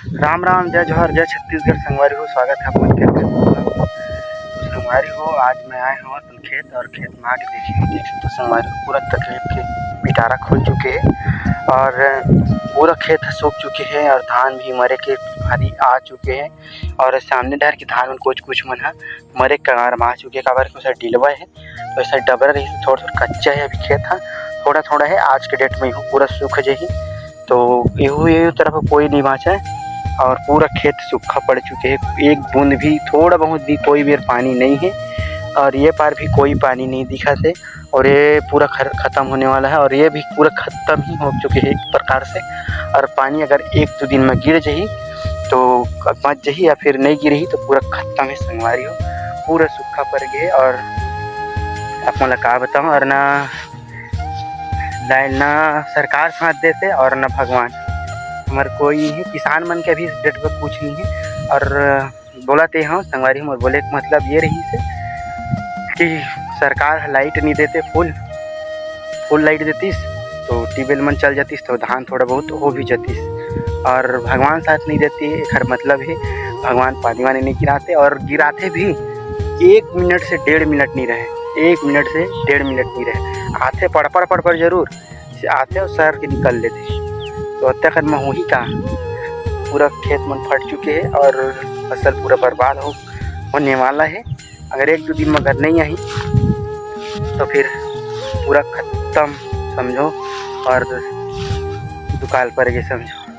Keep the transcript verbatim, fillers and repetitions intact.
राम राम, जय जोहार, जय छत्तीसगढ़। संगवारी हो, स्वागत है अपन के खेत में। तो संगवारी हो, आज मैं आए हूँ अपन खेत और खेत में आके देखिए, देख सकते हो संगवारी हो, पूरा तकलीफ के पिटारा खुल चुके हैं और पूरा खेत सूख चुके हैं और धान भी मरे के भारी आ चुके हैं और सामने डहर के धान मन कुछ कुछ मन ह मरे कगार में आ चुके हैं, काबर के ओसर डिलवा है। तो ऐसा डबरा रही, थोड़ा थोड़ा कच्चा है अभी खेत ह, थोड़ा थोड़ा है। आज के डेट में यहू पूरा सूख जाही। तो यहू यहू तरफ कोई नहीं बाँचा है और पूरा खेत सूखा पड़ चुके हैं। एक बूंद भी, थोड़ा बहुत भी कोई बेर पानी नहीं है और ये पार भी कोई पानी नहीं दिखा थे और ये पूरा खर-, खत्म होने वाला है और ये भी पूरा खत्म ही हो चुके हैं एक प्रकार से। और पानी अगर एक दो दिन में गिर जाही तो बच जाही, या फिर नहीं गिरही तो पूरा खत्म है संगवारी हो, पूरा सूखा पड़ गए। और आप मन ला का बताऊँ, और ना लाइन ना सरकार साथ देते और ना भगवान, हमार कोई नहीं है। किसान मन के अभी इस डेट पर कुछ नहीं है। और बोला ते हाँ संगवारी, मोर बोले के मतलब ये रही से कि सरकार ह लाइट नहीं देते, फुल फुल लाइट देतीस तो ट्यूबवेल मन चल जातीस, तो धान थोड़ा बहुत हो भी जातीस। और भगवान साथ नहीं देती, एकर मतलब है भगवान पानी वानी नहीं गिराते, और गिराते भी एक मिनट से डेढ़ मिनट नहीं रहे, एक मिनट से डेढ़ मिनट नहीं रहे। आथे पड़ पड़ पड़ पड़ जरूर, से आथे और सर के निकल लेते। तो अत्या कर में होही का, पूरा खेत मन फट चुके हैं और फसल पूरा बर्बाद हो, होने वाला है। अगर एक दो दिन में अगर नहीं आई तो फिर पूरा खत्म समझो और दुकाल पर गए समझो।